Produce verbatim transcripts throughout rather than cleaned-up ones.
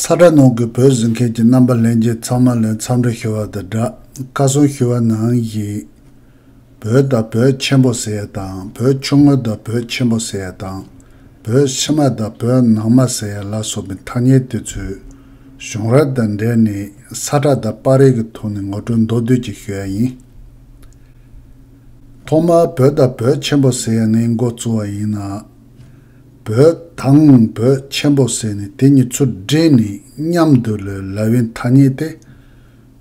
ཚ་དྲོད་ནང་གི་བོད་གཟིགས་མཁན་གྱི་རྣམ་པ་ལྷན་རྒྱས་ཚང་མ་ལ་འཚམས་འདྲི་ཞུ་བ་དང་སྦྲགས། ཁ་སང་ཞུ་བ་ནང་བཞིན། བོད་དང་བོད་ཆེན་པོ་ཟེར་ཡ་དང་བོད་ཆུང་ངུ་དང་བོད་ཆེན་པོ་ཟེར་ཡ་དང་། བོད་ཕྱི་མ་དང་བོད་ནང་མ་ཟེར་ཡ་ལ་སོགས་པའི་ཐ་སྙད་དེ་ཚོའི་བྱུང་རབས་དང་འབྲེལ་ནས་ས་བཀྲ་དང་པར་རིས་ཀྱི་ཐོག་ནས་ངོ་སྤྲོད་མདོར་བསྡུས་ཅིག་ཞུ་ཡ་ཡིན། ཐོག་མར་བོད་དང་བོད་ཆེན་པོ་ཟེར་ཡ་ནས་འགོ་བཙུགས་པ་ཡིན་ན། བོད་དང་བོད་ཆེན་པོ་ཟེར་ནས་དེ་གཉིས་ཚུར་སྦྲེལ་ནས་མཉམ་དུ་ལ་ལབ་པའི་ཐ་སྙད་དེ་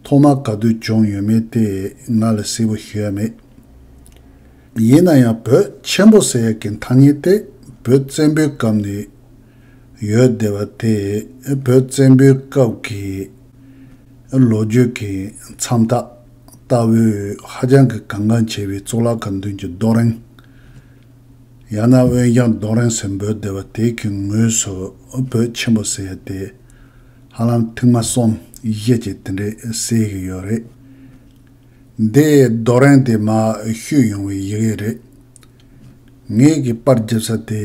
ཐོག་མ་ག་དུས་བྱུང་ཡོད་མེད་དེ་ང་ལ་གསལ་པོ་ཤེས་ཡ་མེད། ཡིན་ན་ཡང་བོད་ཆེན་པོ་ཟེར་ཡ་གི་ཐ་སྙད་དེ་བོད་བཙན་པོའི་སྐབས་ནས་ཡོད་བསྡད་པ་དེ་བོད་བཙན་པོའི་སྐབས་ཀྱི་ལོ་རྒྱུས་ཀྱི་མཚམས་རྟགས་ལྟ་བུའི་ཧ་ཅང་གི་གལ་འགངས་ཆེ་བའི་གཙུག་ལག་ཁང་མདུན་གྱི་རྡོ་རིང་། ཡང་ན་དབོན་ཞང་རྡོ་རིང་ཟེར་འབོད་བསྡད་པ་དེ་གི་ངོས་སུ་བོད་ཆེན་པོ་ཟེར་ཡ་དེ་ཧ་ལམ་ཐེངས་མ་གསུམ་བཞི་ཅིག་དེ་འདྲས་གསལ་གི་ཡོད་རེད། འདི་རྡོ་རིང་དེ་མར་བཤུས་ཡོང་བའི་ཡི་གེ་རེད། ངེད་ཀྱི་པར་རྒྱབ་ས་དེ་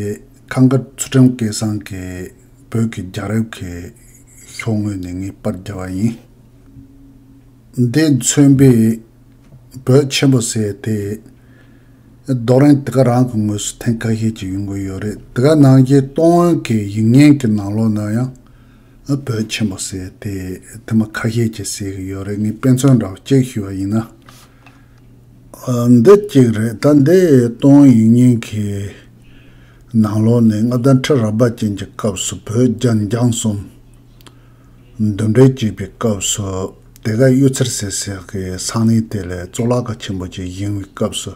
ཁམས་དཀར་ཚུལ་ཁྲིམས་སྐལ་བཟང་གི་བོད་ཀྱི་རྒྱལ་རབས་ཀྱི་ཤོག་ངོས་ནས་ངས་པར་རྒྱབ་པ་ཡིན། འདི་མཚོན་པའི་བོད་ཆེན་པོ་ཟེར་དེ་རྡོ་རིང་དེ་ག་རང་གི་ངོས་སུ་ཐེངས་ཁ་ཤས་ཅིག་ཡོང་གི་ཡོད་རེད། དེ་ག་ནང་བཞིན་ཏུང་ཧོང་གི་ཡིག་རྙིང་གི་ནང་ལོགས་ན་ཡང་བོད་ཆེན་པོ་ཟེར་དེ་དེ་མ་ཁ་ཤས་ཅིག་གསལ་གི་ཡོད་རེད། ངས་དཔེ་མཚོན་འདྲ་བོ་གཅིག་ཞུ་བ་ཡིན་ན། ཨ། འདི་གཅིག་རེད། ད་འདི་ཏུང་ཧོང་ཡིག་རྙིང་གི་ནང་ལོགས་ནས་མངའ་བདག་ཁྲི་རལ་པ་ཅན་གྱི་སྐབས་སུ་བོད་རྒྱ་འཇང་གསུམ་འདུམ་འགྲིག་བྱས་པའི་སྐབས་སུ་དེ་ག་གཡུ་རྩེར་ཟེར་ཟེར་གི་ས་གནས་དེ་ལ་གཙུག་ལག་ཁང་ཆེན་པོ་ཅིག་བཞེངས་པའི་སྐབས་སུ་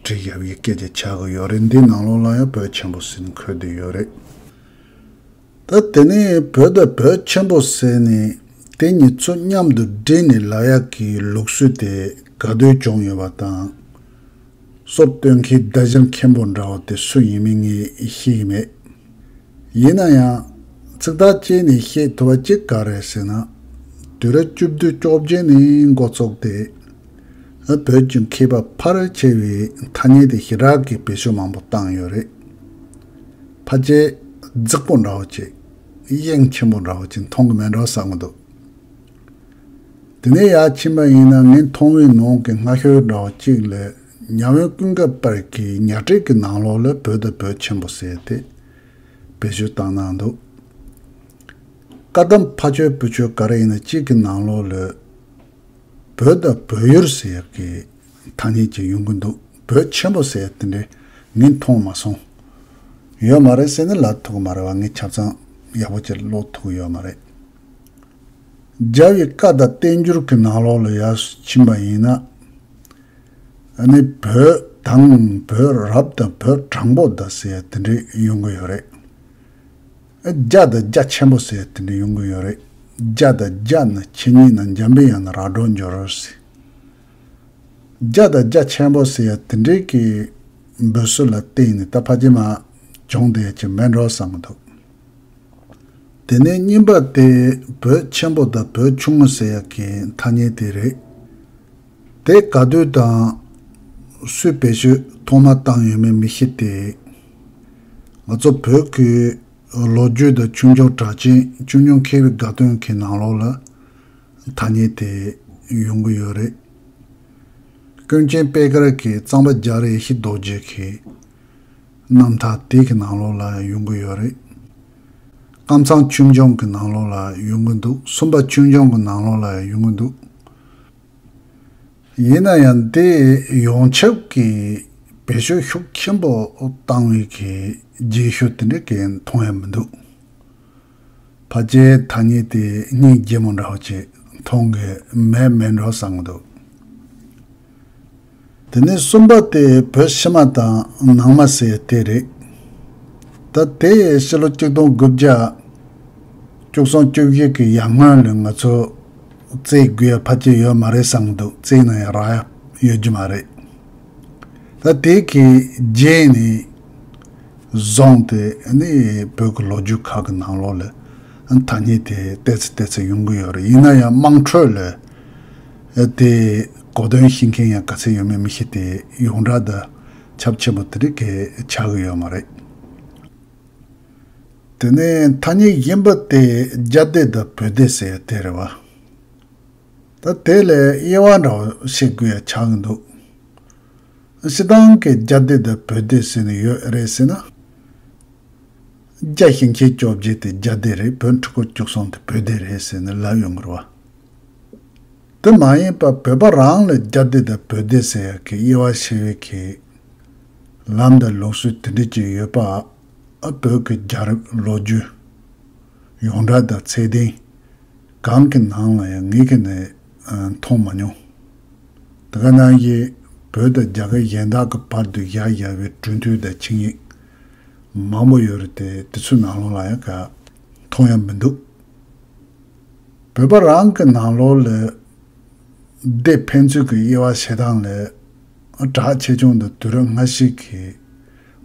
བྲིས་བཞག་པའི་སྐད་ཆ་ཆགས་ཀྱི་ཡོད་རེད། འདིའི་ནང་ལོགས་ལ་ཡང་བོད་ཆེན་པོ་ཟེར་ནས་འཁོད་བསྡད་ཡོད་རེད། ད་དེ་ནས་བོད་དང་བོད་ཆེན་པོ་ཟེར་ནས་དེ་གཉིས་ཚུར་མཉམ་དུ་སྦྲེལ་ནས་ལབ་ཡག་གི་ལུགས་སྲོལ་དེ་ག་དུས་བྱུང་ཡོད་པ་དང་། སྲོལ་གཏོད་མཁན་ཟླ་ཞལ་མཁན་པོ་འདྲ་བོ་དེ་སུ་ཡིན་མིན་ངས་ཤེས་ཀྱི་མེད། ཡིན་ན་ཡང་ཚིག་ཐག་བཅད་ནས་བཤད་ཐུབ་པ་གཅིག་ག་རེ་ཟེར་ན། དུས་རབས་བཅུ་བདུན་བཅོ་བརྒྱད་ནས་འགོ་བཙུགས་ཏེ། བོད་ཀྱི་མཁས་པ་ཕལ་ཆེ་བས་ཐ་སྙད་དེ་ཞེ་དྲག་གི་བེད་སྤྱོད་མང་པོ་བཏང་ཡོད་རེད། ཕལ་ཆེར་རྫིག་པོ་འདྲ་བོ་ཅིག་དབྱིངས་ཆེན་པོ་འདྲ་བོ་ཅིག་མཐོང་གི་མེད་འགྲོ་བསམ་གི་འདུག་དེ་ནས་ཡར་ཕྱིན་པ་ཡིན་ན་ངས་མཐོང་བའི་ནང་གི་སྔ་ཤོས་འདྲ་བོ་གཅིག་ལས་ཉ་དབོན་ཀུན་དགའ་དཔལ་གྱི་ཉ་སྒྲིག་གི་ནང་ལོགས་ལ་བོད་དང་བོད་ཆེན་པོ་ཟེར་ཏེ་བེད་སྤྱོད་བཏང་གནང་འདུག་བཀའ་གདམས་ཕ་ཆོས་བུ་ཆོས་ག་རེ་ཡིན་ན་གཅིག་གི་ནང་ལོགས་ལ། བོད་དང་བོད་ཡུལ་ཟེར་ཡག་གི་ཐ་སྙད་ཅིག་ཡོང་གི་འདུག་བོད་ཆེན་པོ་ཟེར་ཡག་དེ་འདྲས་ངས་མཐོང་མ་སོང་། ཡོད་མ་རེད་ཟེར་ནས་ལབ་ཐུབ་ཀྱི་མ་རེད་བ། ངས་ཆ་ཚང་ཡག་པོ་ཅིག་ཀློག་ཐུབ་ཀྱི་ཡོད་མ་རེད། རྒྱལ་བའི་བཀའ་དང་བསྟན་འགྱུར་གྱི་ནང་ལོགས་ལ་ཡར་ཕྱིན་པ་ཡིན་ན། ཨ་ནི་བོད་དང་བོད་རབ་དང་བོད་དྲང་པོ་དང་ཟེར་ཡག་དེ་འདྲས་ཡོང་གི་ཡོད་རེད། རྒྱ་དང་རྒྱ་ཆེན་པོ་ཟེར་དེ་འདྲ་ཡོང་གི་ཡོད་རེད། རྒྱ་དང་རྒྱ་ནི་ཆོས་ཉིད་ན། འཇམ་པའི་དབྱངས་ནི་ར་སྒྲོ་འགྱུར་ཟེར། རྒྱ་དང་རྒྱ་ཆེན་པོ་ཟེར་ཡག་དེ་འདྲའི་གི་འབོད་སྲོལ་ལ་བརྟེན་ནས་ད་ཕལ་ཆེར་མར་བྱུང་བསྡད་ཀྱི་མེད་འགྲོ་བསམ་གི་འདུག་དེ་ནས་གཉིས་པ་དེ་བོད་ཆེན་པོ་དང་བོད་ཆུང་ངུ་ཟེར་ཡག་གི་ཐ་སྙད་དེ་རེད། དེ་ག་དུས་དང་སུས་བེད་སྤྱོད་ཐོག་མ་བཏང་ཡོད་མེད་མི་ཤེས་ཏེ། ང་ཚོ་བོད་ཀྱི་ལོ་རྒྱུས་དང་ཆོས་འབྱུང་གྲགས་ཅན་ཆོས་འབྱུང་མཁས་པའི་དགའ་སྟོན་གྱི་ནང་ལོགས་ལ་ཐ་སྙད་དེ་ཡོང་གི་ཡོད་རེད། ཀུན་མཁྱེན་པད་དཀར་གྱི་གཙང་པ་རྒྱ་རས་ཡེ་ཤེས་རྡོ་རྗེ་གི་རྣམ་ཐར་དེ་གི་ནང་ལོགས་ལ་ཡོང་གི་ཡོད་རེད། ཀམ་ཚང་ཆོས་འབྱུང་གི་ནང་ལོགས་ལ་ཡོང་གི་འདུག་སུམ་པ་ཆོས་འབྱུང་གི་ནང་ལོགས་ལ་ཡོང་གི་འདུག་ཡིན་ན་ཡང་དེ་ཡོངས་ཁྱབ་ཀྱི་བེད་སྤྱོད་ཤུགས་ཆེན་པོ་བཏང་བའི་གི་རྗེས་ཤུལ་དེ་འདྲ་གི་མཐོང་ཡ་མི་འདུག་ཕལ་ཆེར་ཐ་སྙད་དེ་སྙིང་རྗེ་མོ་འདྲ་བོ་ཅིག་མཐོང་གི་མེད་མེད་འགྲོ་བསམ་གི་འདུག་དེ་ནས་གསུམ་པ་དེ་བོད་ཕྱི་མ་དང་ནང་མ་ཟེར་དེ་རེད། ད་དེ་ཕྱི་ལོ་གཅིག་སྟོང་དགུ་བརྒྱ་བཅུ་གསུམ་བཅུ་བཞི་གི་ཡར་སྔོན་ལ་ང་ཚོ་བཙལ་དགོས་ཡ་ཕལ་ཆེར་ཡོད་མ་རེད་བསམ་གི་འདུག་བཙལ་ན་ཡང་རག་ཡ་ཡོད་རྒྱུ་མ་རེད། ད་དེ་གི་རྗེས་ནས་བཟུང་སྟེ་ནི་བོད་ཀྱི་ལོ་རྒྱུས་ཁག་གི་ནང་ལོགས་ལ་ཐ་སྙད་དེ་ཏོག་ཙམ་ཏོག་ཙམ་ཡོང་གི་ཡོད་རེད། ཡིན་ན་ཡང་དམངས་ཁྲོད་ལ་དེ་གོ་དོན་ཤེས་མཁན་ཡང་ག་ཚད་ཡོད་མེད་མི་ཤེས་ཏེ་ཡོངས་གྲགས་དང་ཁྱབ་ཆེན་པོ་དེ་རིགས་ཀྱི་ཆགས་ཀྱི་ཡོད་མ་རེད། དེ་ནས་ཐ་སྙད་གཞན་པ་དེ་རྒྱ་སྡེ་དང་བོད་སྡེ་ཟེར་ཡ་དེ་རེད་བ། ད་དེ་ལས་དབྱེ་བ་འདྲ་བོ་བཤད་དགོས་ཡ་ཆགས་ཀྱི་འདུག་སྤྱིར་བཏང་གི་རྒྱ་སྡེ་དང་བོད་སྡེ་ཟེར་ནས་ཡོད་རེད་ཟེར་ན། རྒྱ་ཞིང་ཆེན་བཅོ་བརྒྱད་དེ་རྒྱ་སྡེ་རེད། བོད་ཁྲི་སྐོར་བཅུ་གསུམ་དེ་བོད་སྡེ་རེད་ཟེར་ནས་ལབ་ཡོང་གི་རེད་བ། དེ་མ་ཡིན་པ་བོད་པ་རང་ལ་རྒྱ་སྡེ་དང་བོད་སྡེ་ཟེར་ཡ་གི་དབྱེ་བ་ཕྱེ་བའི་གི་ལམ་དང་ལུགས་སྲོལ་དེ་འདྲ་ཅིག་ཡོད་པ། ཨ་བོད་ཀྱི་རྒྱལ་རབས་ལོ་རྒྱུས་ཡོངས་གྲགས་དང་ཚད་ལྡན་གང་གི་ནང་ལ་ཡང་ངེད་ཀྱིས་ནི་ཨ་མཐོང་མ་མྱོང་། དེ་ག་ནང་བཞིན་བོད་དང་རྒྱ་གར་གཞན་དག་གི་བར་དུ་བཞག་བཞག་པའི་གྲོས་མཐུན་དང་ཆིངས་ཡིག་མང་པོ་ཡོད་རེད་དེ། དེ་ཚོའི་ནང་ལོགས་ལ་ཡང་ག་མཐོང་ཡ་མི་འདུག་བོད་པ་རང་གི་ནང་ལོགས་ལ་སྡེ་ཕན་ཚུན་གྱི་དབྱེ་བ་ཕྱེ་སྟངས་ལ་གྲགས་ཆེ་ཆུང་དང་དུས་རབས་སྔ་ཕྱི་གི་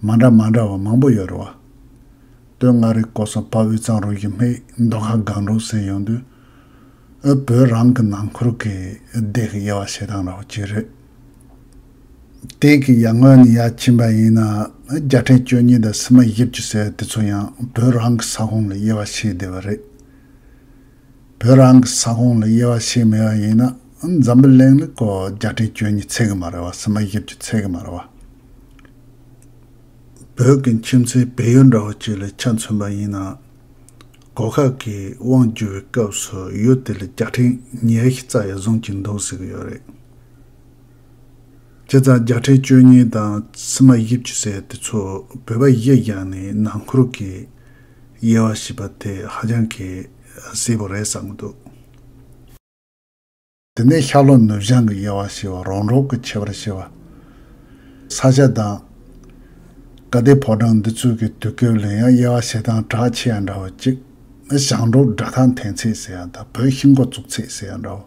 མ་འདྲ་མ་འདྲ་བ་མང་པོ་ཡོད་རེད་བ། སྟོད་མངའ་རིས་སྐོར་སོག་བར་དབུས་གཙང་རུ་བཞི་སྨད་མདོ་ཁམས་སྒང་དྲུག་ཟེར་ཡོང་དུས། ཨ་བོད་རང་གི་ནང་ཁུལ་གྱི་སྡེ་གི་དབྱེ་བ་ཕྱེ་སྟངས་འདྲ་བོ་ཅིག་རེད། དེ་གི་ཡར་སྔོན་ནས་ཡར་ཕྱིན་པ་ཡིན་ན། རྒྱལ་ཕྲན་བཅུ་གཉིས་དང་སིལ་མ་བཞི་བཅུ་ཟེར་དེ་ཚོ་ཡང་བོད་རང་གི་ས་ཁོངས་ལ་དབྱེ་བ་ཕྱེ་བསྡད་པ་རེད། བོད་རང་གི་ས་ཁོངས་ལ་དབྱེ་བ་ཕྱེ་མེད་པ་ཡིན་ན། འཛམ་བུ་གླིང་ལ་ཀོ་རྒྱལ་ཕྲན་བཅུ་གཉིས་ཚད་ཀྱི་མ་རེད་བ། སིལ་མ་བཞི་བཅུ་ཚད་ཀྱི་མ་རེད་བ། བོད་ཀྱི་ཁྱིམ་མཚེས་བལ་ཡུལ་འདྲ་བོ་ཅིག་ལ་ཆ་མཚོན་པ་ཡིན་ན། གོ་ཁ་གི་དབང་བསྒྱུར་བའི་སྐབས་སུ་ཡུལ་དེ་ལ་རྒྱལ་ཕྲན་ཉི་ཤུ་རྩ་ཡ་བཟུང་གི་འདུག་ཟེར་གྱི་ཡོད་རེད། བྱས་ཙང་རྒྱལ་ཕྲན་བཅུ་གཉིས་དང་སིལ་མ་བཞི་བཅུ་ཟེར་དེ་ཚོ་བོད་པ་གཞི་བཞག་ནས་ནང་ཁུལ་གྱི་དབྱེ་བ་ཕྱེ་བ་དེ་ཧ་ཅང་གི་གསལ་པོ་རེད་བསམ་གྱི་འདུག་དེ་ནས་ཤར་ལྷོ་ནུབ་བྱང་གི་དབྱེ་བ་ཕྱེ་བ། རོང་འབྲོག་གི་ཁྱད་པར་ཕྱེ་བ། ས་ཆ་དང་། དགའ་ལྡན་ཕོ་བྲང་འདི་ཚོའི་གི་དུས་སྐབས་ལ་ཡང་དབྱེ་བ་ཕྱེ་སྟངས་གྲགས་ཆེ་ཡ་འདྲ་བོ་གཅིག་ཞང་འབྲོག་སྒྲ་གདངས་འཐེན་ཚད་ཟེར་ཡ་དང་བོད་ཤིང་སྒོ་བཙུགས་ཚད་ཟེར་ཡ་འདྲ་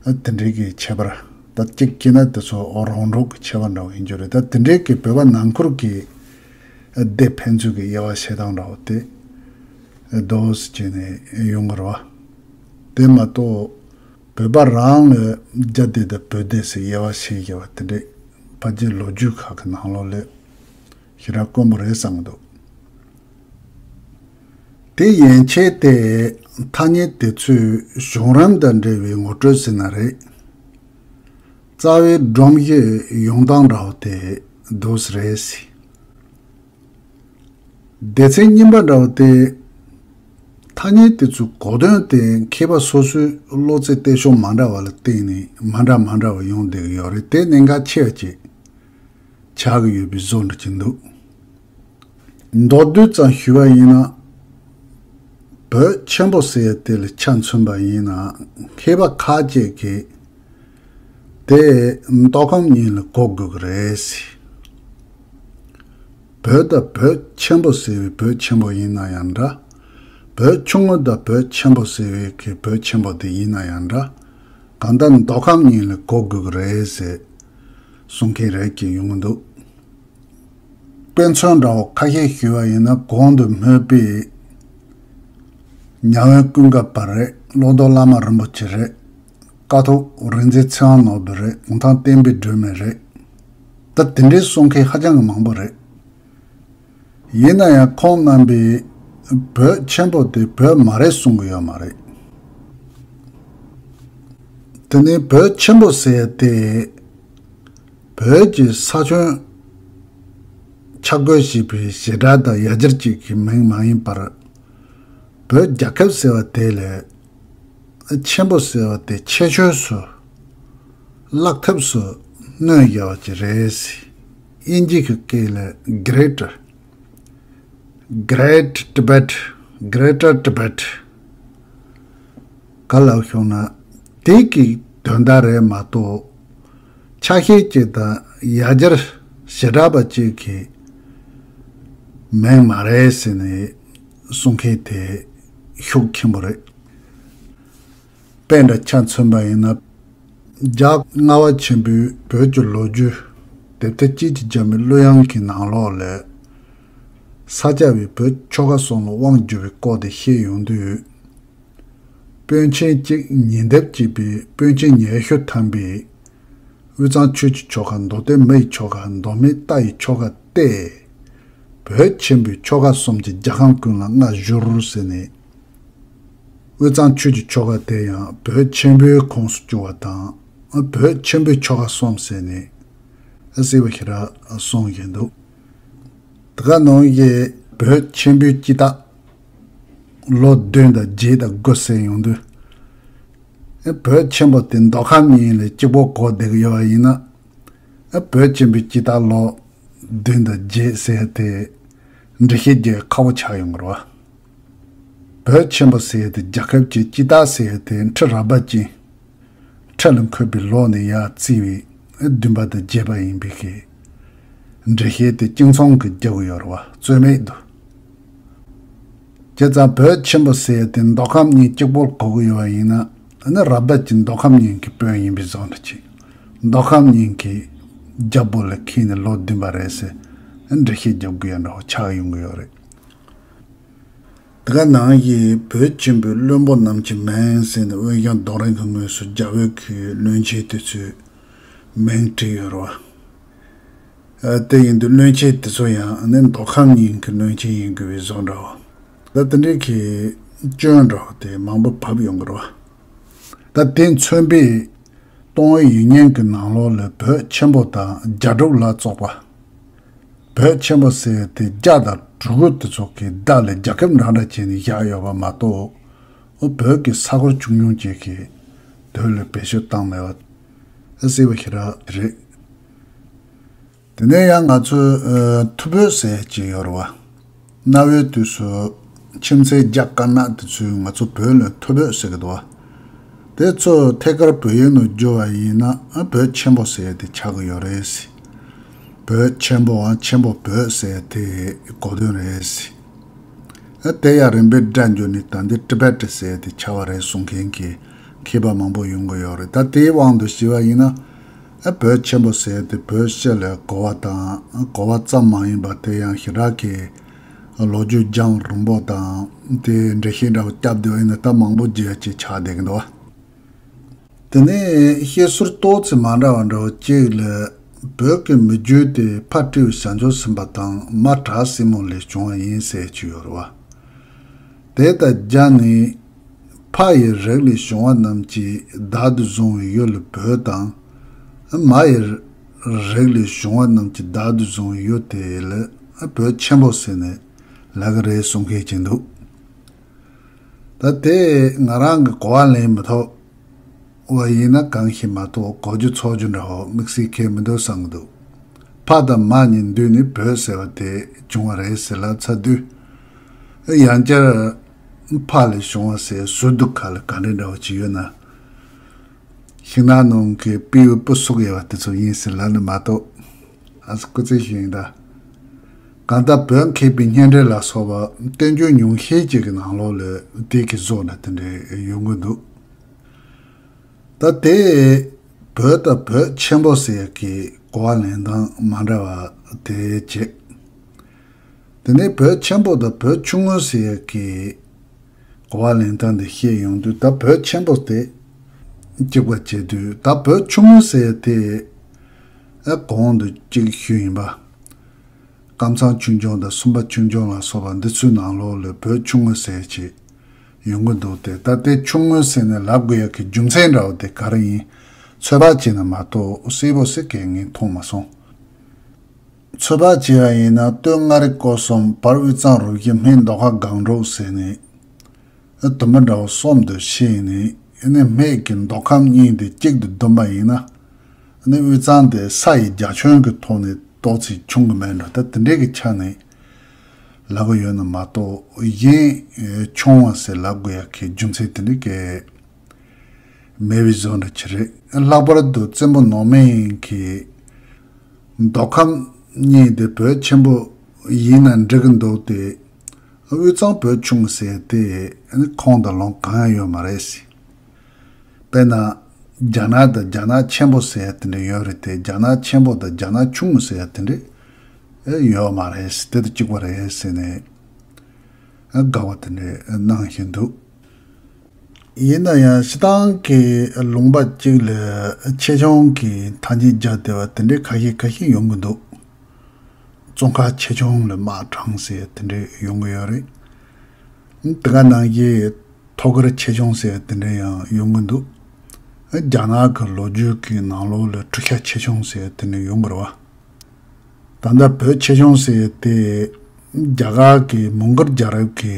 བོ། དེ་འདྲའི་གི་ཁྱད་པར། ད་གཅིག་བྱས་ན་དེ་ཚོ་རོང་འབྲོག་གི་ཁྱད་པར་འདྲ་བོ་ཡིན་རྒྱུ་རེད། ད་དེ་འདྲའི་གི་བོད་པ་ནང་ཁུལ་གྱི་སྡེ་ཕན་ཚུན་གྱི་དབྱེ་བ་ཕྱེ་སྟངས་འདྲ་བོ་དེ་འདུག་སེ་བྱས་ནས་ཡོང་གི་རེད་བ། དེ་མ་གཏོགས་བོད་པ་རང་ལ་རྒྱ་སྡེ་དང་བོད་སྡེ་ཟེར་དབྱེ་བ་ཕྱེ་བཞག་པ་དེ་འདྲས་ཕལ་ཆེར་ལོ་རྒྱུས་ཁག་གི་ནང་ལོགས་ལ་ཞེ་དྲག་དཀོན་པོ་རེད་བསམ་གྱི་འདུག་དེ་ཡན་ཆད་དེ་ཐ་སྙད་དེ་ཚོའི་བྱུང་རིམ་དང་འབྲེལ་བའི་ངོ་སྤྲོད་ཟེར་ན་རེད། རྩ་བའི་སྒྲོམ་གཞི་ཡོང་སྟངས་འདྲ་བོ་དེ་འདུག་སེ་རེད། སྡེ་ཚན་གཉིས་པ་འདྲ་བོ་དེ། ཐ་སྙད་དེ་ཚོའི་གོ་དོན་དེ་མཁས་པ་སོ་སོའི་བློ་རྩེ་གཏད་ཕྱོགས་མ་འདྲ་བ་ལ་བརྟེན་ནས་མ་འདྲ་མ་འདྲ་བ་ཡོང་བསྡད་ཀྱི་ཡོད་རེད། དེ་གནད་འགག་ཆེ་བ་ཅིག་ཆགས་ཀྱི་ཡོད་པའི་བཟོ་འདྲ་ཅིག་འདུག་མདོར་བསྡུས་ཙམ་ཞུས་པ་ཡིན་ན། བོད་ཆེན་པོ་ཟེར་ཡ་དེ་ལ་ཆ་མཚོན་པ་ཡིན་ན། མཁས་པ་ཁ་ཅིག་གིས་དེ་མདོ་ཁམས་གཉིས་ལ་གོ་དགོས་ཀྱི་རེད་ཟེར། བོད་དང་བོད་ཆེན་པོ་ཟེར་བའི་བོད་ཆེན་པོ་ཡིན་ན་ཡང་འདྲ། བོད་ཆུང་ངུ་དང་བོད་ཆེན་པོ་ཟེར་བའི་གི་བོད་ཆེན་པོ་དེ་ཡིན་ན་ཡང་འདྲ། གང་ལྟར་མདོ་ཁམས་གཉིས་ལ་གོ་དགོས་ཀྱི་རེད་ཟེར་གསུང་མཁན་རེ་ཅིག་ཡོང་གི་འདུག་དཔེ་མཚོན་འདྲ་བོ་ཁ་ཤས་ཞུས་པ་ཡིན་ན། གོང་དུ་སྨོས་པའི་ཉང་བན་ཀུན་དགའ་བར་རེད། བློ་བཟང་བླ་མ་རིན་པོ་ཆེ་རེད། ཀཿཐོག་རིག་འཛིན་ཚེ་དབང་ནོར་བུ་རེད། གུང་ཐང་བསྟན་པའི་སྒྲོན་མེ་རེད། ད་དེ་འདྲའི་གསུང་མཁན་ཧ་ཅང་གི་མང་པོ་རེད། ཡིན་ན་ཡང་ཁོང་རྣམ་པས་བོད་ཆེན་པོ་དེ་བོད་མ་རེད་གསུང་གི་ཡོད་མ་རེད། དེ་ནས་བོད་ཆེན་པོ་ཟེར་ཡ་དེ་བོད་ཀྱི་ས་ཁྱོན་ཆ་བགོས་བྱས་པའི་བྱེ་བྲག་དང་ཡ་གྱལ་གཅིག་གི་མིང་མ་ཡིན་པར། བོད་རྒྱལ་ཁབ་ཟེར་བ་དེ་ལས་ཆེན་པོ་ཟེར་བ་དེ་ཁྱད་ཆོས་སུ་བརླག་ཐབས་སུ་གནོན་བཞག་པ་ཅིག་རེད། དབྱིན་ཇི་གི་སྐད་ལ་Greater Great Tibet, Greater Tibet ག་ལབ་ཤོག་ན། དེ་གི་དོན་དག་རེད་མ་གཏོགས། ཆ་ཤས་གཅིག་དང་ཡ་གྱལ་བྱེ་བྲག་པ་གཅིག་གི་མིང་མ་རེད་ཟེར་ནས་གསུང་མཁན་དེ་ཤུགས་ཆེན་པོ་རེད། དཔེ་འདྲ་ཆ་མཚོན་པ་ཡིན་ན། རྒྱལ་བ་ལྔ་པ་ཆེན་པོའི་བོད་ཀྱི་ལོ་རྒྱུས་དེབ་ཐེར་གཅིག་གཅིག་བརྒྱ་མའི་གླུ་དབྱངས་ཀྱི་ནང་ལོགས་ལས། ས་སྐྱ་པའི་བོད་ཆོལ་ཁ་གསུམ་ལ་དབང་བསྒྱུར་བའི་སྐོར་དེ་བཤད་ཡོང་དུས། པཎ་ཆེན་གཅིག་ཉེ་འདབས་གཅིག་པའི་པཎ་ཆེན་ཉི་ཤུ་ཐམ་པས། དབུས་གཙང་ཆོས་ཀྱི་ཆོལ་ཁ། མདོ་སྟོད་མི་ཡི་ཆོལ་ཁ། མདོ་སྨད་རྟ་ཡི་ཆོལ་ཁ་སྟེ། བོད་ཆེན་པོའི་ཆོལ་ཁ་གསུམ་གྱི་རྒྱལ་ཁམས་ཀུན་ལ་མངའ་བཞུགས་ཟེར་ནས། དབུས་གཙང་ཆོས་ཀྱི་ཆོལ་ཁ་དེ་ཡང་བོད་ཆེན་པོའི་ཁོངས་སུ་བཅུག་པ་དང་། བོད་ཆེན་པོའི་ཆོལ་ཁ་གསུམ་ཟེར་ནས་གསལ་པོ་ཞེ་དྲག་གསུང་བཞིན་འདུག། དེ་ག་ནང་བཞིན་བོད་ཆེན་པོའི་སྤྱི་རྟགས་ལོ་བདུན་དང་བརྒྱད་དང་དགུ་ཟེར་ཡོང་དུས། བོད་ཆེན་པོ་དེ་མདོ་ཁམས་གཉིས་ལ་གཅིག་པོ་གོ་བསྡད་ཀྱི་ཡོད་པ་ཡིན་ན། བོད་ཆེན་པོའི་སྤྱི་རྟགས་ལོ་བདུན་དང་བརྒྱད་ཟེར་དེ་འགྲེལ་བཤད་རྒྱག་ཁག་པོ་ཆགས་ཡོང་གི་རེད་བ། བོད་ཆེན་པོ་ཟེར་དེ་རྒྱལ་ཁབ་ཀྱི་སྤྱི་རྟགས་ཟེར་དེ་ཁྲི་རལ་པ་ཅན། ཁྲི་ལ་འཁོད་པའི་ལོགས་ནས་ཡར་བརྩིས་པའི་བདུན་པ་དང་བརྒྱད་པ་ཡིན་པའི་གི་འགྲེལ་བཤད་དེ་གཅིག་མཚུངས་ཀྱི་རྒྱག་གི་ཡོད་རེད་བ། རྩོད་མེད་དུ། བྱས་ཙང་བོད་ཆེན་པོ་ཟེར་དེ་མདོ་ཁམས་གཉིས་གཅིག་པོར་གོ་གི་ཡོད་པ་ཡིན་ན། ཨ་ནི་རལ་པ་ཅན་མདོ་ཁམས་གཉིས་ཀྱི་དཔོན་ཡིན་པའི་བཟོ་འདྲ་ཅིག། མདོ་ཁམས་གཉིས་ཀྱི་རྒྱལ་པོ་ལ་འཁེལ་ནས་ལོ་བདུན་པ་རེད་ཟེར་འགྲེལ་བཤད་རྒྱབ་དགོས་ཡ་འདྲ་བོ་ཆགས་ཡོང་གི་ཡོད་རེད། དེ་ག་ནང་བཞིན་བོད་ཆེན་པོའི་བློན་པོ་རྣམས་ཀྱི་མིང་ཟེར་ནས་དབོན་ཞང་རྡོ་རིང་གི་ངོས་སུ་རྒྱ་བོད་ཀྱི་བློན་ཆེན་དེ་ཚོའི་མིང་བྲིས་ཡོད་རེད་བ། ཨ། དེ་ཡིན་དུས་བློན་ཆེན་དེ་ཚོ་ཡང་ནི་མདོ་ཁམས་གཉིས་ཀྱི་བློན་ཆེན་ཡིན་དགོས་པའི་བཟོ་འདྲ་བོ། ད་དེ་འདྲའི་གི་སྐྱོན་འདྲ་བོ་དེ་མང་པོ་བབས་ཡོང་གི་རེད་བ། ད་དེ་མཚོན་པའི་ཏོང་ཧྥེ་ཡིག་རྙིང་གི་ནང་ལོགས་ལ་བོད་ཆེན་པོ་དང་རྒྱ་དྲུག་ལ་སོགས་པ། བོད་ཆེན་པོ་ཟེར་དེ་རྒྱ་དང་གྲུ་གུ་དེ་ཚོ་གི་བརྡ་ལ་རྒྱལ་ཁབ་འདྲ་འདྲ་བྱས་ནས་བཞག་ཡོད་པ་མ་གཏོགས། བོད་ཀྱི་ས་ཁུལ་ཆུང་ཆུང་ཅིག་གི་དོན་ལ་བེད་སྤྱོད་བཏང་མེད་པ་གསལ་པོ་ཞེ་དྲག་རེད། དེ་ནས་ཡང་ང་ཚོས་ཨ་ཐུ་བོད་ཟེར་གྱི་ཡོད་རེད་བ། གནའ་བོའི་དུས་སུ་ཁྱིམ་མཚེས་རྒྱ་དཀར་ནག་དེ་ཚོས་ང་ཚོ་བོད་ལ་ཐུ་བོད་ཟེར་གི་འདུག་བ། དེ་ཚོ་ཐད་ཀར་བོད་ཡིག་ནང་བསྒྱུར་བ་ཡིན་ན་ཨ་བོད་ཆེན་པོ་ཟེར་དེ་ཆགས་ཀྱི་ཡོད་རེད། བོད་ཆེན་པོའམ་ཆེན་པོ་བོད་ཟེར་དེ་གོ་དོན་རེད། ཨ་དེ་ཡང་རིམ་པས་སྒྲ་འགྱུར་ནས་ད་འདི་ཊི་བེ་ཊི་ཟེར་དེ་ཆགས་པ་རེད་གསུང་མཁན་གྱི་མཁས་པ་མང་པོ་ཡོང་གི་ཡོད་རེད། ད་དེའི་དབང་དུ་བྱས་པ་ཡིན་ན། ཨ་བོད་ཆེན་པོ་ཟེར་དེ་བོད་སྤྱི་ལ་གོ་བ་དང་གོ་བ་ཙམ་མ་ཡིན་པར་དེ་ཡང་ཞེ་དྲག་གི་ལོ་རྒྱུས་རྒྱང་རིང་པོ་དང་དེའི་འགྲེལ་བཤད་འདྲ་བོ་བརྒྱབ་བསྡད་པ་ཡིན་ན་ད་མང་པོ་བརྗོད་ཡ་ཅིག་ཆགས་བསྡད་ཀྱི་འདུག་བ། དེ་ནས་བཤད་སྲོལ་ཏོག་ཙམ་མ་འདྲ་བ་འདྲ་བོ་གཅིག་ལ། བོད་ཀྱི་མི་རྒྱུད་དེ་ཕ་སྤྲེའུ་བྱང་ཆུབ་སེམས་དཔའ་དང་མ་བྲག་སྲིན་མོ་ལས་བྱུང་བ་ཡིན་ཟེར་གྱི་ཡོད་རེད་བ། དེ་དང་སྦྱར་ནས། ཕ་ཡི་རིགས་ལས་བྱུང་བ་རྣམས་ཀྱིས་བདག་ཏུ་བཟུང་བའི་ཡུལ་ལ་བོད་དང་། མ་ཡི་རིགས་ལས་བྱུང་བ་རྣམས་ཀྱིས་བདག་ཏུ་བཟུང་བའི་ཡུལ་དེ་ལ་བོད་ཆེན་པོ་ཟེར་ནས་ལབ་ཀྱི་རེད་གསུང་མཁན་ཅིག་འདུག། ད་དེ་ང་རང་གི་གོ་བ་ལེན་མི་ཐུབ་པ་ཡིན་ན་གང་ཞིག་མ་གཏོགས་གོ་རྒྱུ་ཚོར་རྒྱུ་འདྲ་བོ་དམིགས་བསལ་གང་ཡང་མི་འདུག་བསམ་གྱི་འདུག། ཕ་དང་མ་གཉིས་འདུས་ནས་བོད་ཟེར་བ་དེ་བྱུང་བ་རེད་ཟེར་ལབ་ཚར་དུས། ཡང་བསྐྱར་ཕ་ལས་བྱུང་བ་ཟེར་ཟུར་དུ་ཁ་ལ་ག་འདྲ་འདྲ་བོ་ཅིག་ཡོད་ན། ཤིང་ནགས་ནང་གི་སྤྲེའུ་སྤུ་གསོག་ཡོད་པ་དེ་ཚོ་ཡིན་ཟེར་ལབ་ནི་མ་གཏོགས། ཨ་སྐུ་ཚེ་ཞིག་ཡིན་ད། གང་ལྟར་བོད་མཁས་པའི་སྙན་འགྲེལ་ལ་སོགས་པ་བསྟན་བཅོས་ཉུང་ཤས་ཅིག་གི་ནང་ལོགས་ལ་དེ་གི་བཟོ་འདྲ་དེ་འདྲ་ཡོང་གི་འདུག། ད་དེ་བོད་དང་བོད་ཆེན་པོ་ཟེར་གྱི་གོ་བ་ལེན་སྟངས་མ་འདྲ་བ་དེ་བྱེད། དེ་ནས་བོད་ཆེན་པོ་དང་བོད་ཆུང་ངུ་ཟེར་གྱི་གོ་བ་ལེན་སྟངས་དེ་བཤད་ཡོང་དུས། ད་བོད་ཆེན་པོ་དེ་གཅིག་པ་བྱེད་དུས། ད་བོད་ཆུང་ངུ་ཟེར་དེ་ཨ་གོང་དུ་གཅིག་ཞུས་ཡིན་པ། ཀམ་ཚང་ཆོས་འབྱུང་དང་སུམ་པ་ཆོས་འབྱུང་ལ་སོགས་པ་འདི་ཚོའི་ནང་ལོགས་ལ་བོད་ཆུང་ངུ་ཟེར་ཅིག་ཡོང་གི་འདུག་སྟེ། ད་དེ་ཆུང་ངུ་ཟེར་ནས་ལབ་དགོས་ཡ་གི་རྒྱུ་མཚན་འདྲ་བོ་དེ་ག་རེ་ཡིན་ཚོད་དཔག་བྱས་ན་མ་གཏོགས་གསལ་པོ་ཟེར་གང་ངས་མཐོང་མ་སོང་། ཚོད་དཔག་བྱས་པ་ཡིན་ན་སྟོད་མངའ་རིས་སྐོར་གསུམ། བར་དབུས་གཙང་རུ་བཞི། སྨད་མདོ་ཁམས་སྒང་དྲུག་ཟེར་ནས། ཨ་དུམ་བུ་འདྲ་བོ་གསུམ་དུ་ཕྱེ་ནས། ཨ་ནི་སྨད་ཀྱི་མདོ་ཁམས་གཉིས་དེ་གཅིག་ཏུ་བསྡོམས་པ་ཡིན་ན། ཨ་ནི་དབུས་གཙང་དེ་ས་ཡི་རྒྱ་ཁྱོན་གྱི་ཐོག་ནས་ཏོག་ཙམ་ཆུང་གི་མེད་འགྲོ། ད་དེ་འདྲའི་གི་ཆ་ནས་ལབ་གི་ཡོད་ན་མ་གཏོགས། གཞན་ཆུང་བ་ཟེར་ལབ་དགོས་ཡ་གི་རྒྱུ་མཚན་དེ་འདྲའི་གི་མེད་པའི་བཟོ་འདྲ་ཅིག་རེད། ལྷག་པར་དུ་བཙན་པོ་ནོར་སྨན་གྱིས་མདོ་ཁམས་གཉིས་དེ་བོད་ཆེན་པོ་ཡིན་ན་འགྲིག་གི་འདུག་སྟེ། དབུས་གཙང་བོད་ཆུང་ཟེར་དེ་ཁུངས་དང་ལུང་གང་ཡང་ཡོད་མ་རེད་ཟེར། དཔེར་ན། རྒྱ་ནག་དང་རྒྱ་ནག་ཆེན་པོ་ཟེར་དེ་འདྲ་ཡོད་རེད་དེ། རྒྱ་ནག་ཆེན་པོ་དང་རྒྱ་ནག་ཆུང་ཟེར་དེ་འདྲ་ཡོད་མ་རེད་ཟེར། དེ་དང་གཅིག་པ་རེད་ཟེར་ནས་དགག་པ་དེ་འདྲ་གནང་བཞིན་འདུག། ཡིན་ན་ཡང་སྤྱིར་བཏང་གི་ལུང་པ་གཅིག་ལ་ཆེ་ཆུང་གི་ཐ་སྙད་སྦྱར་བསྡད་པ་དེ་འདྲ་ཁ་ཤས་ཁ་ཤས་ཡོང་གི་འདུག། ཙོང་ཁ་ཆེ་ཆུང་ལ་དམག་དྲངས་ཟེར་དེ་འདྲ་ཡོང་གི་ཡོད་རེད། དེ་ག་ནང་བཞིན་ཐོག་ཁར་ཆེ་ཆུང་ཟེར་དེ་འདྲ་ཡང་ཡོང་གི་འདུག་རྒྱ་ནག་གི་ལོ་རྒྱུས་ཀྱི་ནང་ལོགས་ལ་ཁྲུ་ཤ་ཆེ་ཆུང་ཟེར་དེ་འདྲ་ཡོང་གི་རེད་བ། ད་ལྟ་བོད་ཆེ་ཆུང་ཟེར་དེ་རྒྱ་གར་གྱི་མོང་གོལ་རྒྱལ་རབས་ཀྱི་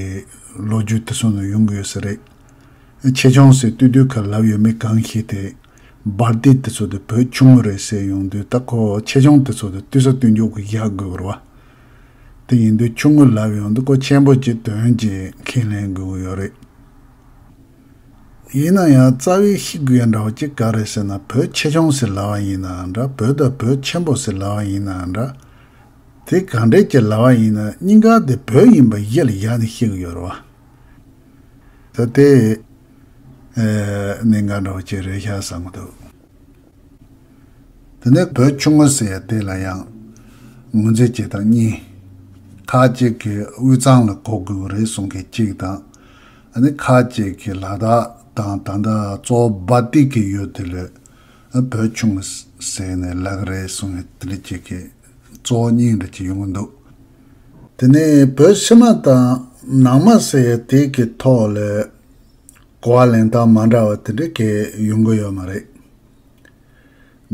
ལོ་རྒྱུས་དེ་ཚོ་ནས་ཡོང་གི་ཡོད་ས་རེད། ཆེ་ཆུང་ཟེར་ལྟོས་དུས་ཁ་ལབ་ཡོད་མེད་གང་ཤེས་ཏེ། སྦལ་ཏི་དེ་ཚོ་དེ་བོད་ཆུང་ངུ་རེད་ཟེར་ཡོང་དུས་ད་ཁོ་ཆེ་ཆུང་དེ་ཚོ་དེ་ལྟོས་ས་ལྟོས་འཇོག་གི་ཡག་དགོས་རེད་བ། དེ་ཡིན་དུས་ཆུང་ངུ་ལབ་ཡོང་དུས་ཁོ་ཆེན་པོ་ཅིག་དོན་ཅིག་ཁས་ལེན་དགོས་ཀྱི་ཡོད་རེད། ཡིན་ན་ཡང་རྩ་བའི་ཤེས་དགོས་ཡ་འདྲ་བོ་ཅིག་ག་རེད་ཟེར་ན། བོད་ཆེ་ཆུང་ཟེར་ལབ་པ་ཡིན་ནའང་འདྲ། བོད་དང་བོད་ཆེན་པོ་ཟེར་ལབ་པ་ཡིན་ནའང་འདྲ། དེ་གང་འདྲས་ཀྱི་ལབ་པ་ཡིན་ན་གཉིས་ཀ་དེ་བོད་ཡིན་པ་གཞི་ལ་བཞག་ནས་བཤད་ཀྱི་ཡོད་རེད་བ། ད་དེ་ཨེ་གནད་འགག་འདྲ་བོ་ཅིག་རེད་ཤག་བསམ་གྱི་འདུག་དེ་ནས་བོད་ཆུང་ངུ་ཟེར་ཡ་དེ་ལ་ཡང་ངོས་འཛིན་བྱེད་སྟངས་གཉིས། ཁ་ཅིག་གིས་དབུས་གཙང་ལ་གོ་དགོས་ཀྱི་རེད་གསུང་མཁན་གཅིག་དང་། ཨ་ནི་ཁ་ཅིག་གིས་ལ་དྭགས་དང་ད་ལྟ་གཙོ་བོ་སྦལ་ཏི་གི་ཡུལ་དེ་ལ་བོད་ཆུང་ངུ་ཟེར་ནས་ལབ་ཀྱི་རེད་གསུང་མཁན་དེ་འདྲ་ཅིག་གིས་གཙོ་བོ་གཉིས་འདྲ་ཅིག་ཡོང་གི་འདུག་དེ་ནས་བོད་ཕྱི་མ་དང་ནང་མ་ཟེར་ཡ་དེ་གི་ཐོག་ལ་གོ་བ་ལེན་སྟངས་མ་འདྲ་བ་དེ་འདྲ་གས་ཡོང་གི་ཡོད་མ་རེད།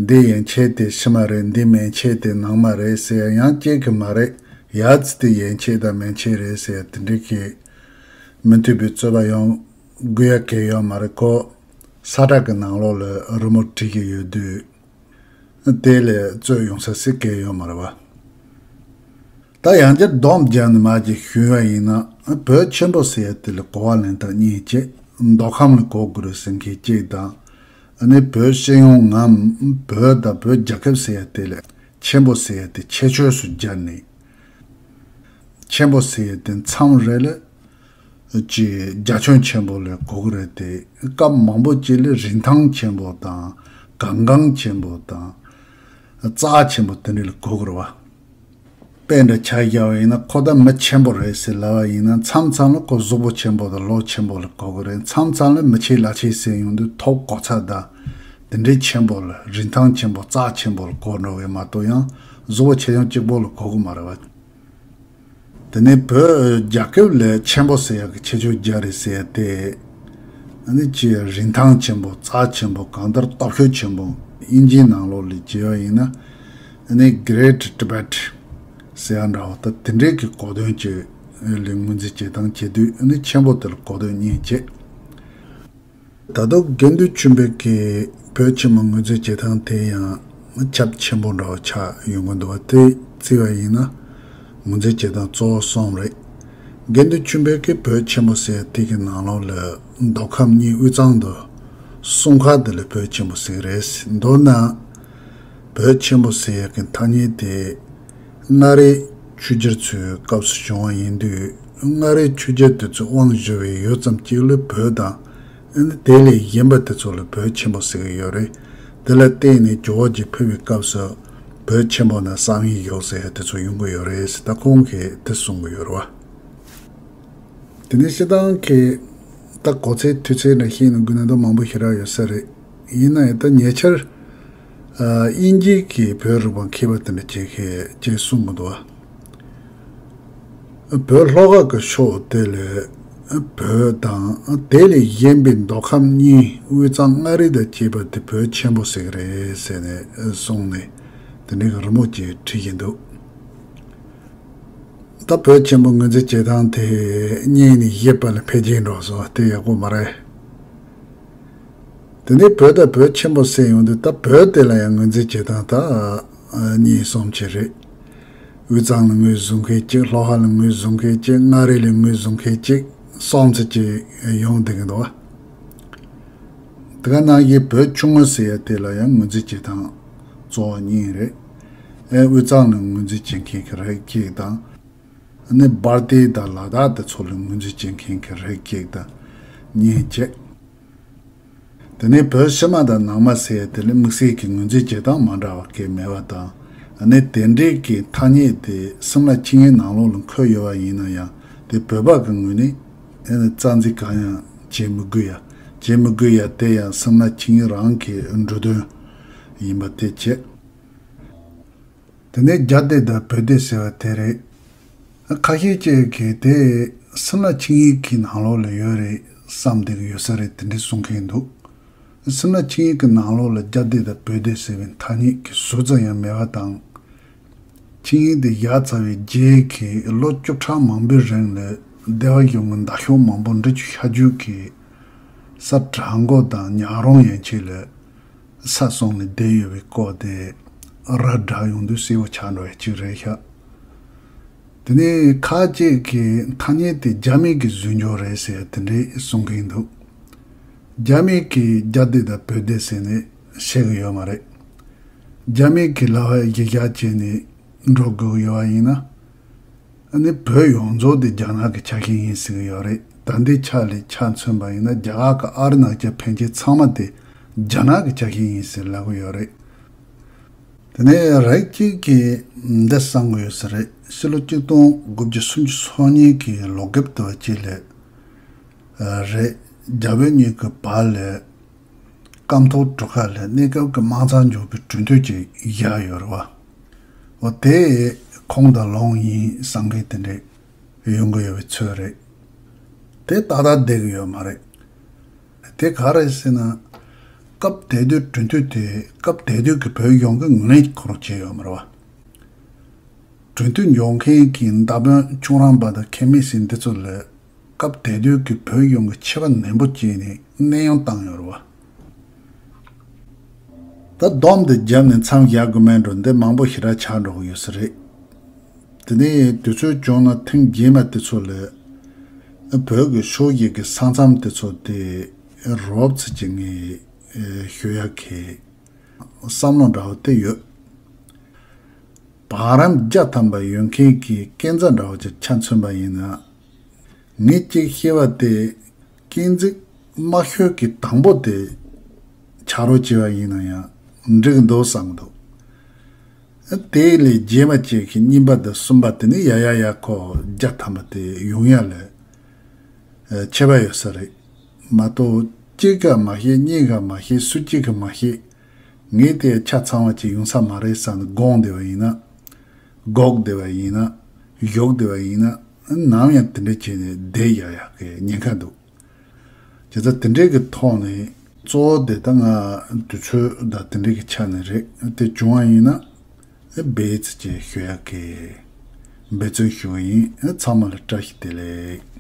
འདི་ཡན་ཆད་དེ་ཕྱི་མ་རེད། འདི་མན་ཆད་དེ་ནང་མ་རེད་ཟེར་ཡ་ཡང་སྐྱེ་གི་མ་རེད། ཡ་ཙི་དེ་ཡན་ཆད་དང་མན་ཆད་རེད་ཟེར་ཡ་དེ་འདྲ་གས་མི་མཐུན་པའི་རྩོད་པ་ཡོང་དགོས་ཡ་གས་ཡོད་མ་རེད། ཁོ་ས་ཁྲ་གི་ནང་ལོགས་ལ་རི་མོ་བྲིས་ཀྱི་ཡོད་དུས། དེ་ལས་རྩོད་ཡོང་ས་ཟིག་གས་ཡོད་མ་རེད་བ། ད་ཡང་བསྐྱར་སྡོམ་བརྒྱབ་ནས་མར་ཅིག་ཞུས་པ་ཡིན་ན། བོད་ཆེན་པོ་ཟེར་ཡ་དེ་ལ་གོ་བ་ལེན་སྟངས་གཉིས་བྱས། མདོ་ཁམས་ལ་གོ་དགོས་རེད་ཟེར་མཁན་གཅིག་དང་། ཨ་ནི་བོད་སྤྱི་ཡོངས་ངམ་བོད་དང་བོད་རྒྱལ་ཁབ་ཟེར་ཡ་དེ་ལ་ཆེན་པོ་ཟེར་ཡ་དེ་ཁྱད་ཆོས་སུ་སྦྱར་ནས། ཆེན་པོ་ཟེར་ཡ་དེ་མཚམས་རེ་ལ་ཅིག་རྒྱ་ཁྱོན་ཆེན་པོ་ལ་གོ་གི་རེད་དེ། སྐབས་མང་པོ་ཅིག་ལ་རིན་ཐང་ཆེན་པོ་དང་གལ་འགངས་ཆེན་པོ་དང་རྩ་ཆེན་པོ་དེ་འདྲ་ལ་གོ་གི་རེད་བ། དཔེ་འདྲ་ཆ་བཞག་པ་ཡིན་ན་ཁོ་ད་མི་ཆེན་པོ་རེད་ཟེར་ལབ་པ་ཡིན་ན། མཚམས་མཚམས་ལ་ཁོ་གཟུགས་པོ་ཆེན་པོ་དང་ལོ་ཆེན་པོ་ལ་གོ་གི་རེད། མཚམས་མཚམས་ལ་མི་ཆེ་ལ་ཆེ་ཟེར་ཡོང་དུས་ཐོབ་གོ་ཚད་དང་དེ་འདྲའི་ཆེན་པོ་ལ་རིན་ཐང་ཆེན་པོ་རྩ་ཆེན་པོ་ལ་གོ་འགྲོ་གི་མ་གཏོགས་ཡང་གཟུགས་པོ་ཆེ་ཆུང་གཅིག་པོ་ལ་གོ་གི་མ་རེད་བ། དེ་ནས་བོད་རྒྱལ་ཁབ་ལ་ཆེན་པོ་ཟེར་ཡག་གི་ཁྱད་ཆོས་བརྒྱ་རེ་ཟེར་ཡ་དེ། ཨ་ནི་ཅིག་རིན་ཐང་ཆེན་པོ་རྩ་ཆེན་པོ་གང་ལྟར་སྟོབས་ཤུགས་ཆེན་པོ། དབྱིན་ཇིའི་ནང་ལོགས་ལ་བྱས་པ་ཡིན་ན། ཨ་ནི་Great Tibet ཟེར་ཡ་འདྲ་བོ་ད་དེ་འདྲའི་གི་གོ་དོན་ཅིག་ལ་ངོས་འཛིན་བྱེད་སྟངས་བྱེད་དུས། ཨ་ནི་ཆེན་པོ་དེ་ལ་གོ་དོན་གཉིས་བྱེད། ད་དུང་དགེ་འདུན་ཆོས་འཕེལ་གྱིས་བོད་ཆེན་པོ་ངོས་འཛིན་བྱེད་སྟངས་དེ་ཡང་ཁྱབ་ཆེན་པོ་འདྲ་བོ་ཆགས་ཡོང་གི་འདུག་བ། དེ་བརྩིས་པ་ཡིན་ན་ངོས་འཛིན་བྱེད་སྟངས་གཙོ་བོ་གསུམ་རེད། དགེ་འདུན་ཆོས་འཕེལ་གྱིས་བོད་ཆེན་པོ་ཟེར་དེ་གི་ནང་ལོགས་ལ་མདོ་ཁམས་གཉིས་དབུས་གཙང་དང་གསུམ་ཀ་དེ་ལ་བོད་ཆེན་པོ་ཟེར་གི་རེད། མདོར་ན་བོད་ཆེན་པོ་ཟེར་ཡག་གི་ཐ་སྙད་དེ་མངའ་རིས་ཆོས་རྒྱལ་ཚོའི་སྐབས་སུ་བྱུང་བ་ཡིན་དུས། མངའ་རིས་ཆོས་རྒྱལ་དེ་ཚོས་དབང་བསྒྱུར་བའི་ཡུལ་ཙམ་གཅིག་ལ་བོད་དང་། ཨ་ནི་དེ་ལས་གཞན་པ་དེ་ཚོ་ལ་བོད་ཆེན་པོ་ཟེར་གྱི་ཡོད་རེད། དེ་ལ་བརྟེན་ནས་ཇོ་བོ་རྗེ་ཕེབས་པའི་སྐབས་སུ་བོད་ཆེན་པོ་ནས་བསམ་ཡས་བཞུགས་ཟེར་དེ་ཚོ་ཡོང་གི་ཡོད་རེད་ཟེར་ད་ཁོང་གིས་དེ་གསུང་གི་ཡོད་རེད་བ། དེ་ནས་སྤྱིར་བཏང་གི་ད་གོ་ཚད་དུས་ཚོད་འདྲ་ཤེས་ནས་དགོས་ན་ད་མང་པོ་ཞེ་དྲག་ཡོད་ས་རེད། ཡིན་ན་ཡང་ད་ཉེ་ཆར་ཨ་དབྱིན་ཇི་གི་བོད་རིག་པ་མཁས་པ་དེ་འདྲ་ཅིག་གིས་ཅིག་གསུང་གི་འདུག་བ། བོད་ལྷོ་ཁ་གི་ཕྱོགས་དེ་ལ་བོད་དང་དེ་ལས་གཞན་པའི་མདོ་ཁམས་གཉིས་དབུས་གཙང་མངའ་རིས་དང་བཅས་པ་དེ་བོད་ཆེན་པོ་ཟེར་གི་རེད་ཟེར་ནས་གསུངས་ནས་དེ་འདྲའི་རི་མོ་ཅིག་བྲིས་བཞིན་འདུག་ད་བོད་ཆེན་པོ་ངོས་འཛིན་བྱེད་སྟངས་དེ་གཉིས་ནས་གཞན་པ་ལ་འཕེལ་རྒྱས་འགྲོ་སོང་། དེ་ཡག་པོ་མ་རེད། དེ་ནས་བོད་དང་བོད་ཆེན་པོ་ཟེར་ཡོང་དུས་ད་བོད་དེ་ལ་ཡང་ངོས་འཛིན་བྱེད་སྟངས་ད་གཉིས་གསུམ་ཅིག་རེད། དབུས་གཙང་ལ་ངོས་བཟུང་མཁན་གཅིག་ལྷོ་ཁ་ལ་ངོས་བཟུང་མཁན་གཅིག་མངའ་རིས་ལ་ངོས་བཟུང་མཁན་གཅིག་གསུམ་ཙམ་ཅིག་ཡོང་བསྡད་ཀྱི་འདུག་བ། དེ་ག་ནང་བཞིན་བོད་ཆུང་ངུ་ཟེར་ཡ་དེ་ལ་ཡང་ངོས་འཛིན་བྱེད་སྟངས་གཙོ་བོ་གཉིས་རེད། ཨེ་དབུས་གཙང་ལ་ངོས་འཛིན་བྱེད་མཁན་གྱི་རིགས་གཅིག་དང་། ནི་སྦལ་ཏི་དང་ལ་དྭགས་དེ་ཚོ་ལ་ངོས་འཛིན་བྱེད་མཁན་གྱི་རིགས་གཅིག་དང་གཉིས་བྱས། དེ་ནས་བོད་ཕྱི་མ་དང་ནང་མ་ཟེར་ཡ་དེ་ལ་དམིགས་བསལ་གྱི་ངོས་འཛིན་བྱེད་སྟངས་མ་འདྲ་བ་གང་ཡང་མེད་པ་དང་། ནི་དེ་འདྲའི་གི་ཐ་སྙད་དེ་སིམ་ལ་ཆིངས་ཡིག་ནང་ལོགས་ལ་འཁོད་ཡོད་པ་ཡིན་ན་ཡང་དེ་བོད་པ་གི་ངོས་ནས་ཨེ་ནི་རྩ་འཛིན་གང་ཡང་བྱེད་མི་དགོས་ཡ། བྱེད་མི་དགོས་ཡ་དེ་ཡང་སིམ་ལ་ཆིངས་ཡིག་རང་གི་འབྲུ་དོན་ཡིན་པ་དེ་བྱས། དེ་ནས་རྒྱ་སྡེ་དང་བོད་སྡེ་ཟེར་བ་དེ་རེད། ཁ་ཤས་ཅིག་གིས་དེ་སིམ་ལ་ཆིངས་ཡིག་གི་ནང་ལོགས་ལ་ཡོད་རེད་བསམ་བསྡད་ཀྱི་ཡོད་ས་རེད། དེ་འདྲས་གསུང་མཁན་འདུག་སིམ་ལ་ཆིངས་ཡིག་གི་ནང་ལོགས་ལ་རྒྱ་སྡེ་དང་བོད་སྡེ་ཟེར་བའི་ཐ་སྙད་ཀྱི་ཟུར་ཙམ་ཡང་མེད་པ་དང་། ཆིངས་ཡིག་དེ་བཞག་ཚར་བའི་རྗེས་ཀྱི་ལོ་བཅུ་ཕྲག་མང་པོའི་རིང་ལ་སྡེ་པ་གཞུང་གི་མདའ་ཤོག་མང་པོ་འབྲི་ཆུ་ཤར་རྒྱུད་ཀྱི་ས་བྲག་མགོ་དང་ཉག་རོང་ཡན་ཆད་ལ་ས་སོང་ནས་བསྡད་ཡོད་པའི་སྐོར་དེ་ར་བསྒྲགས་ཡོང་དུས་གསལ་པོ་ཆགས་འགྲོ་ཡ་གཅིག་རེད་ཤག་དེ་ནས་ཁ་ཅིག་གིས་ཐ་སྙད་དེ་རྒྱ་མི་གིས་བཟོས་འཇོག་རེད་ཟེར་དེ་འདྲས་གསུང་གིན་འདུག་རྒྱ་མི་གིས་རྒྱ་སྡེ་དང་བོད་སྡེ་ཟེར་ནས་བཤད་གི་ཡོད་མ་རེད། རྒྱ་མི་གིས་ལབ་པ་གཞི་བཞག་བྱས་ནས་འགྲོ་དགོས་ཀྱི་ཡོད་པ་ཡིན་ན། ཨ་ནི་བོད་ཡོངས་རྫོགས་དེ་རྒྱ་ནག་གི་ཆ་ཤས་ཡིན་ཟེར་གི་ཡོད་རེད། ད་ལྟའི་ཆ་ལ་ཆ་མཚོན་པ་ཡིན་ན་རྒྱ་གར་གྱི་ཨ་རུ་ན་ཅལ་ཕན་ཆད་ཚང་མ་དེ་རྒྱ་ནག་གི་ཆ་ཤས་ཡིན་ཟེར་ལབ་གི་ཡོད་རེད། དེ་ནས་རིགས་གཅིག་གིས་འདི་བསམ་གི་ཡོད་ས་རེད། ཕྱི་ལོ་ཆིག་སྟོང་དགུ་བརྒྱ་སུམ་ཅུ་སོ་གཉིས་ཀྱི་ལོ་རྒྱབ་དེ་བ་ཅིག་ལ་རེད། རྒྱ་བོད་གཉིས་ཀྱི་བར་ལ་སྐམ་ཐོག་གྲུ་ཁ་ལ་གནས་སྐབས་ཀྱི་དམག་རྩལ་འཇོག་པའི་གྲོས་མཐུན་ཅིག་བཞག་ཡོད་རེད་བ། འོ་དེ་ཁོང་དང་ལོང་ཡིན་བསམ་མཁན་དེ་འདྲས་ཡོང་གི་ཡོད་པའི་ཚོད་རེད། དེ་ཏག་ཏག་བསྡད་ཀྱི་ཡོད་མ་རེད། དེ་ག་རེད་ཟེར་ན། སྐབས་དེ་དུས་གྲོས་མཐུན་དེ་སྐབས་དེ་དུས་ཀྱི་བོད་གཞུང་གིས་ངོས་ལེན་ཁོ་རང་བྱས་ཡོད་མ་རེད་བ། གྲོས་མཐུན་འཇོག་མཁན་གྱི་མདའ་དཔོན་ཁྱུང་རང་པ་དང་ཁེ་མེ་སི་འདི་ཚོ་ལ་སྐབས་དེ་དུས་ཀྱི་བོད་གཞུང་གིས་ཆད་པ་ནན་པོ་བྱས་ནས་གནས་དབྱུང་བཏང་ཡོད་རེད་བ། ད་སྡོམ་དེ་བརྒྱབ་ནས་མཚམས་བཞག་དགོས་མེད་འགྲོ་འདི་མང་པོ་ཞེ་དྲག་ཆགས་འགྲོ་གི་ཡོད་ས་རེད། དེ་ནས་དུས་ཚོད་བྱུང་ན་ཐེངས་རྗེས་མ་དེ་ཚོ་ལ་བོད་ཀྱི་ཕྱོགས་ཞིག་གི་ས་མཚམས་དེ་ཚོ་དེ་རོབ་ཙམ་ཅིག་ངས་ཞུ་ཡག་གི་བསམ་བློ་འདྲ་བོ་དེ་ཡོད། བང་རིམ་བརྒྱ་ཐམ་པ་ཡོད་མཁན་གྱི་སྐས་འཛེག་འདྲ་བོ་ཅིག་ཆ་མཚོན་པ་ཡིན་ན། ངས་གཅིག་བཤད་པ་དེ་སྐས་འཛེག་དམའ་ཤོས་ཀྱི་དང་པོ་དེ་ཆ་རོགས་བྱས་པ་ཡིན་ན་ཡང་འགྲིག་འདུག་བསམ་འདུག་དེ་ལས་རྗེས་མ་བཅས་ཀྱི་གཉིས་པ་དང་གསུམ་པ་དེ་ནི་ཡ་ཡ་ཡ་ཁོ་བརྒྱ་ཐམ་པ་དེ་ཡོང་ཡ་ལས་ཨ་ཁྱད་པར་ཡོད་ས་རེད། མ་གཏོགས་གཅིག་ག་མ་ཤེས། གཉིས་ག་མ་ཤེས། སུ་གཅིག་ག་མ་ཤེས། ངས་དེ་ཆ་ཚང་བ་ཅིག་ཡོང་ས་མ་རེད་བསམ་ནས་དགོངས་བསྡད་པ་ཡིན་ན། སྒུག་བསྡད་པ་ཡིན་ན། བཞུགས་བསྡད་པ་ཡིན་ན། ནམ་ཡང་དེ་འདྲ་བྱས་ནས་བསྡད་ཡག་ཡག་གི་ཉེན་ཁ་འདུག་བྱས་ཙང་དེ་འདྲའི་གི་ཐོག་ནས་གཙོ་བོ་དེ་ད་ང་དུས་ཚོད་དང་དེ་འདྲའི་གི་ཆ་ནས་རེད། དེ་བྱུང་བ་ཡིན་ན་འབད་བརྩོན་བྱེད་ཞུ་ཡག་གི་འབད་བརྩོན་ཞུ་བ་ཡིན། ཚང་མ་ལ་བཀྲ་ཤིས་བདེ་ལེགས།